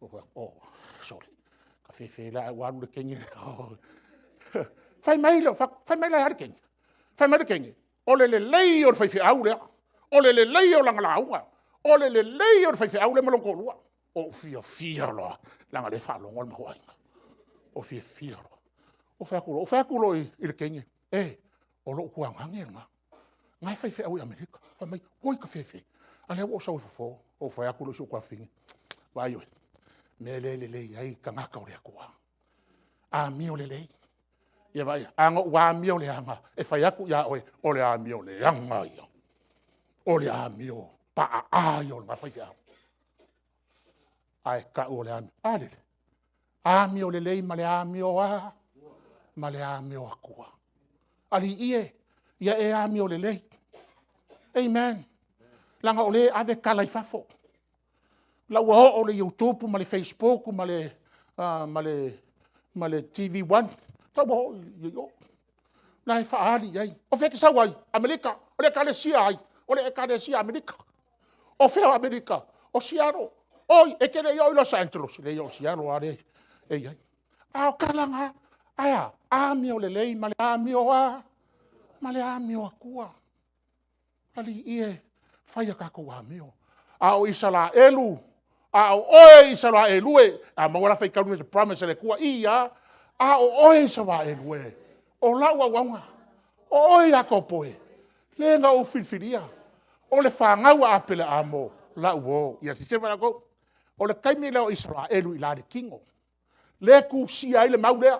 Ou fai atu, sole, fefe la ae ua alu le teine lea. Fai mai la e a le teine? Fai mai le teine, o le lelei ia o le faifeau lea, o le lelei ia o lana lauga, o le lelei ia o le faifeau lea ma lona toalua. Ou fiafia loa, leaga o lea e faalogo le matou aiga. Ou fiafia loa, ou fai atu loa i le teine, e, o lou tuagane lena, o lena e faifeau i Amerika. Fai mai, oi tafefe, a o lea ua ou sau e fofo. Ou fai atu loa i si ou tuafafine, vaai oe, o le mea lea e lelei ai tagata o le Atua, amio lelei. Ia vaai, a na ou amio leaga, e fai atu ia oe, o le amio leaga ia, o le amio paa ia o lena faifeau. Ae tau o le a lele? Amio lelei ma le amio a? Ma le amio Atua. Alii e, ia e amio lelei. Amen. Leaga o lea e ave tala i fafo. O la ua oo i le YouTube ma le Facebook ma le TV 1, o la ua oo i o. O la e faaali i ai. O fea e te sau ai? Amerika. O le ekalesia a ai? O le ekalesia Amerika. O fea o Amerika? O Seattle. Oi e te le i oo i Los Angeles? E leai o Seattle lava lea e i ai. A o tala na, ae a? Amio lelei ma le amio a? Ma le amio Atua. Alii e, fai a tatou amio. A o Isaraelu, a o oe Isaraelu e, a maua le faitau le promise a le Atua, i a, a o oe Isaraelu e, o lau auauna, o oe Iakopo e, le na ou filifilia, o le fanau a Aperaamo lau uo. Ia silasila mai outou, o le taimi lea o Isaraelu i la i le tino, lea e tusia ai le mau lea.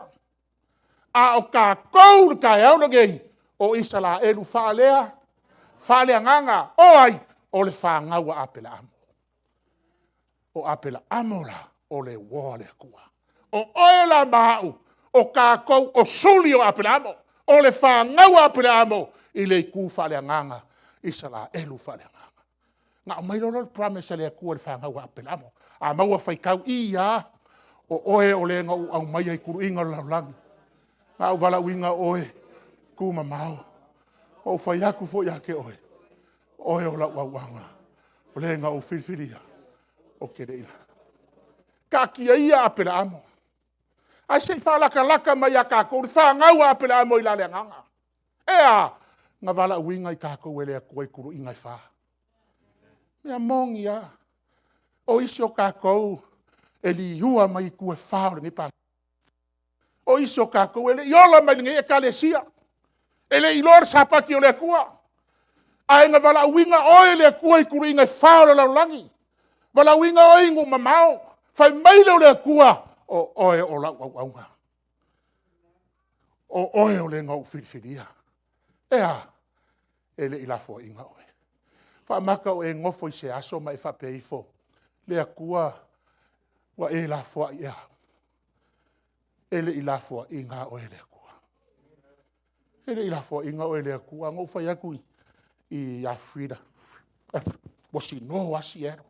A o tatou i le taeao lenei, o Isaraelu faaleagaga. O ai? O le fanau a Aperaamo. O Aperaamo la, o le uo a le Atua. O oe la ma au, o tatou o suli o Aperaamo. O le fanau a Aperaamo i le itu faale-agaga, Isaraelu faale-agaga. Ona aumai loa lea o le promise a le Atua i le fanau a Aperaamo. A maua faitau, i a, o oe o le na ou aumaia i tuluiga o le lalolagi, na ou valaauina oe, tumamao. Na ou fai atu foi ia te oe, o oe o lau auauna, o le na ou filifilia ou te le i... Taatia ia Aperaamo, ae se i faalatalata mai ia tatou le fanau a Aperaamo i la le agaga. E a? Na valaauina i tatou e le Atua i tuluiga e fa. O le mea moni lava, o isi o tatou e liua mai itu e fa o lenei Palemene. O isi o tatou e le i ola mai i lenei ekalesia. E le i iloa le Sapati o le Atua. Ae na valaauina oe e le Atua i tuluiga e fa o le lalolagi. Valaauina oe i nuu mamao, fai mai lea o le Atua, o oe o lau auauna. O oe o le na ou filifilia. E a? E le i lafoaina oe. Faamata ua e nofo i se aso ma e faapea ifo, Le Atua ua e lafoai ea au? E le i lafoaina lava oe e le Atua. E le i lafoaina oe e le Atua. Na ou fai atu ia Freeda, ua sino lava Seattle.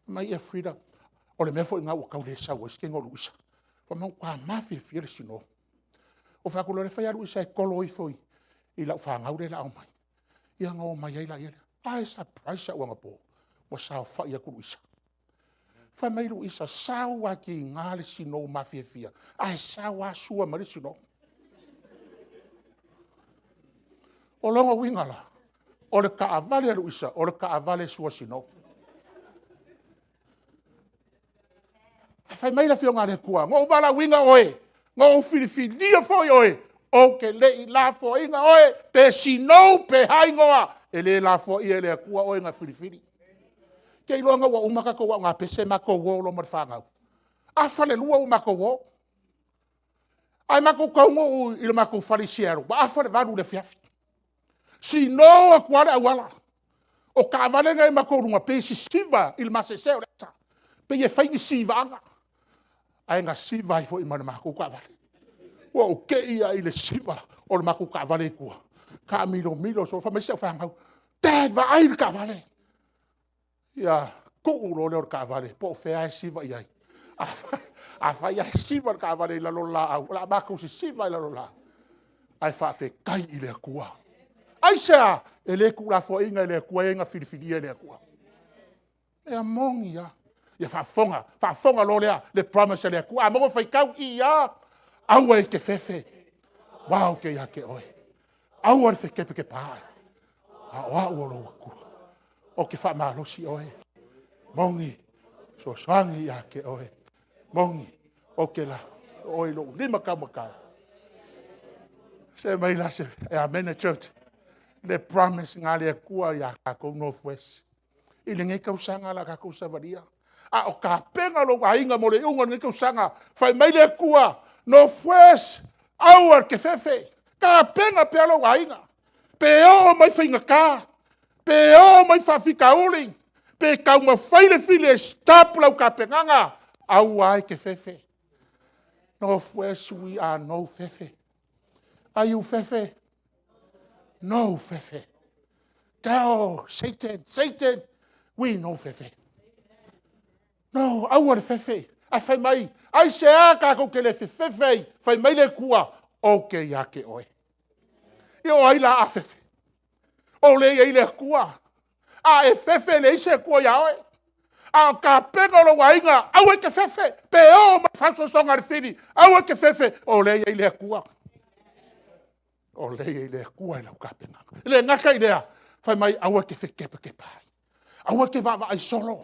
Fai mai Freeda, o le mea foi lena ua tau le sau ai se keno o Luisa. Ua matua mafiafia le sino. Ou fai atu loa lea, fai ia Luisa e tolo ifo i lau fanau lea o le a omai. Ona omai ai lea. A e surprise au anapo, ua saofai atu Luisa. Fai mai Luisa, sau lava tiga le sino mafiafia, ae sau lava sua mai le sino. O lona uiga la, o le taavale a Luisa, o le taavale sua sino. Ae fai mai le Afioga a le Atua, na ou valaauina oe, na ou filifilia foi oe, ou te le i lafoaina oe, pe sinou pe a igoa, e le lafoaia e le Atua oe na filifili. Ou te iloa ina ua uma a tatou aogapese matou o loa ma le fanau, 1:30 ua matou o. Ae matou taunuu i le matou fale i Seattle ua 7:30 i le afiafi. Sino atu lava le auala. O taavale na e i matou luma, e pei e sisiva i le maseesea o le asa. E pei e fai ni sivaaga, ae na siva ai foi ma le matou taavale. Ua ou te i lava i le siva o le matou taavale i tua, taamilomilo solo. Fai mai si au fanau, Dad vaai i le taavale. Ia tuu loa lea o le taavale po o fea lava e siva i ai. Afai lava e siva le taavale i lalo o le laau, o le a matou sisiva lava i lalo o le laau. Ae faafetai i le Atua. Aisea? E le tuulafoaina e le Atua e na filifilia e le Atua. O le mea moni lava. Ia faafofoga, faafofoga loa lea le promise a le Atua. A maua faitau, i a, aua e te fefe aua ou te ia te oe. Aua le fekepakepaai, a o au o lou Atua, ou te faamalosi oe, moni fesoasoani ia te oe, moni ou te o oe i lou lima taumatau. Se aumai la se amene church. Le promise lena a le Atua ia tatou North West. I lenei tausaga o le a tatou savalia. A o tapena lou aiga mo le iuga o lenei tausaga. Fai mai le Atua, North West, aua e te fefe, tapena pea lou aiga. Pe oo mai faigata, pe oo mai faafitauli, pe taumafai le fili e stop lau tapenaga, aua e te fefe. North West, we are no fefe. Are you fefe? No fefe. Tell Satan, Satan, we no fefe. No, aua le fefe. Ae fai mai, aisea tatou te le fefefe ai? Fai mai le Atua, ou te ia te oe. Ia o ai la a fefe? O lea e i ai le Atua. A e fefe e leai se Atua ia oe. A o tapena lou aiga, aua e te fefe, pe oo mai faasoasoaga a le fili, aua e te fefe, o lea e i ai le Atua. O lea e i ai le Atua i lau tapenaga. E le gata i lea, fai mai aua e te fekepakepaai, aua e te vaavaai solo,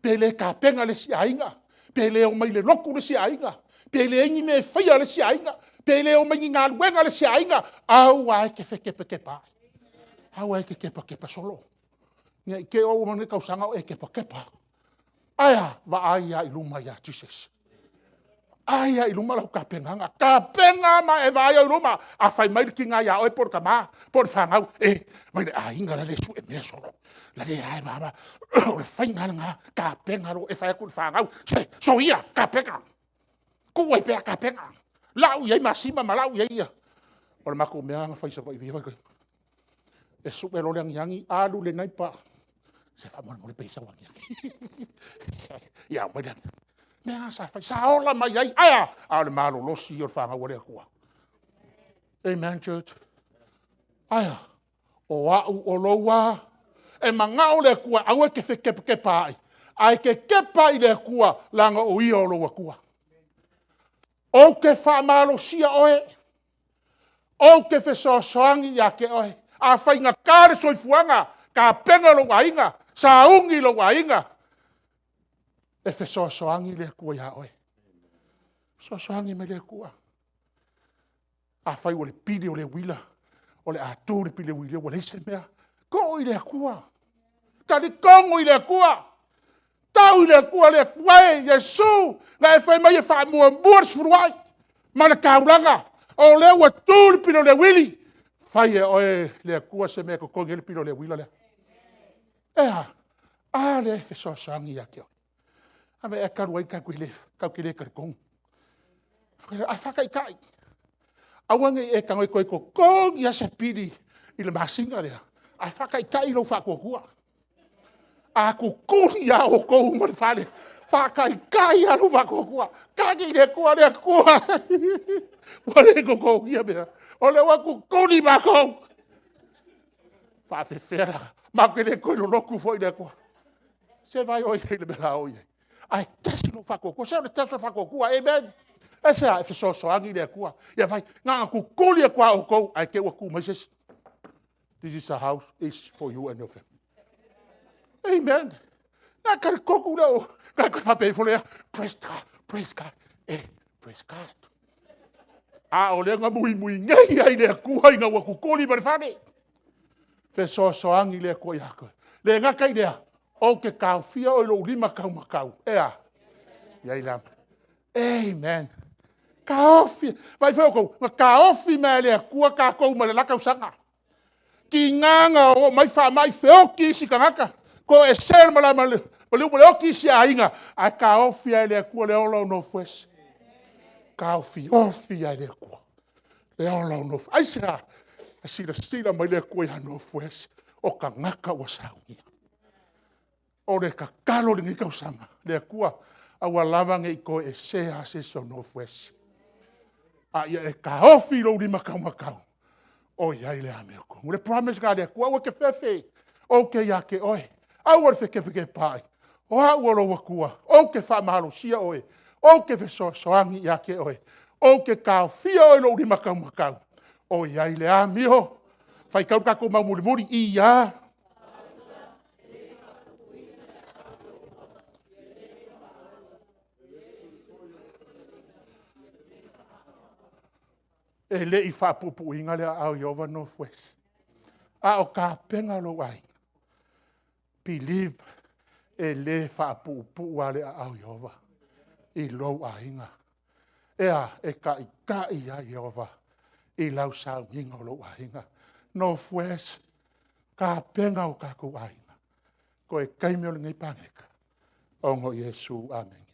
pe le tapena le isi aiga, pe le omai i le lotu le isi aiga, pe leai ni mea e faia a le isi aiga, pe le omai i ni galuega a le isi aiga, aua e te fekepakepaai. Aua e te kepakepa solo. Ne i te i ua uma lenei tausaga o e kepakepa lava. Ae a? Vaai lava i luma ia Jisasi. Vaai lava i luma lau tapenaga, tapena ma e vaai au i luma. A fai mai le tina ia oe po o le tama po o le fanau, e, vaai i le aiga lale e sue mea solo. Lale a ma a, o le faiga lava lena, tapena loa. E fai atu i le fanau, se soia tapena, tuu ai pea tapena, lau i ai masima ma lau i ai ia. O le matou mea lena na fai i Savaii i ia vaitaimi. E sue loa le aniani, alu i le neighbour, se faamolemole pe i ai sau aniani. Ia aumai le aniani. O mea na sa fai, sa ola mai ai, ae a? A o le malolosi ia o le fanau a le Atua. Amen church. Ae a? O au o lou a? E manao le Atua aua e te fekepakepaai, ae te kepa i le Atua leaga o Ia o lou Atua. Ou te faamalosia oe, ou te fesoasoani ia te oe. A faigata le soifuaga, tapena lou aiga, sauni lou aiga, e fesoasoani le Atua ia oe. Fesoasoani mai le Atua. Afai o le pili o le uila, o le a tu le pili uila ua leai se mea, tuu i le Atua, talitonu i le Atua, tau i le Atua, le Atua e, Iesu na e fai mai e faamuamua le sefuluai ma le taulaga, o lea ua tu le pili o le uili, fai e oe le Atua se mea e totogi ai le pili o le uila lea. E a? A lea e fesoasoani ia te oe. A vaai e talu ai tatou te le talitonu. Ae faataitai, aua ne i e tago e toe totogi lava se pili i le masina lea, ae faataitai lou faatuatua. A tutuli lava outou ma le fale, faataitai lava lou faatuatua, tagi i le Atua, le Atua ua le totogia mea, o lea ua tutuli matou. E faapefea la, matou te le toe lolotu foi i le Atua. Se i vaai oe i le mea o le a oo i ai. Ae tasi lou faatuatua, se o le tasi o le faatuatua. Amen. Aisea? E fesoasoani le Atua. Ia vaai, na ona tutuli atu lava o outou ae te i ua tu mai se isi. This is a house is for you and your family. Amen. Ona talitonu lea, ona toe faapea ifo lea, praise God, praise God, eh praise God. A o lea na muimui nei lava i le Atua ina ua tutuli ma le fale. Fesoasoani le Atua ia te oe. E le gata i lea, ou te taofia oe i lou limataumatau, e a? E i ai le Amen. Taofi, vaai foi outou, na taofi mai lava e le Atua tatou mai le la tausaga. Tiga na oo mai faamai feoti isi tagata, toesea le malae ma le upu i le oti isi aiga, ae taofi lava e le Atua le ola o Nofoese. Taofiofi lava e le Atua le ola o Nofoese. Aisea? Na silasila mai le Atua ia Nofoese, o tagata ua saunia. O le tatalo i lenei tausaga, le Atua, aua lava ne i toesea se isi o Nofoese, a ia e taofi i lou limataumatau o i ai le amiotonu. O le promise lena a le Atua, aua e te fefe, ou te ia te oe, aua le fekepakepaai, o au o lou Atua ou te faamalosia oe, ou te fesoasoani ia te oe, ou te taofia oe i lou limataumatau, o i ai le amio. Faitau le tatou mau mulimuli. Ia. E le i faapuupuuina le aao o Ieova Nofoese, a o tapena lou aiga, believe e le faapuupuu lava le aao o Ieova i lou aiga. E a? E taitai lava Ieova i lau sauniga o lou aiga. Nofoese, tapena o tatou aiga, toe taimi o lenei paneta, ona o Iesu. Amene.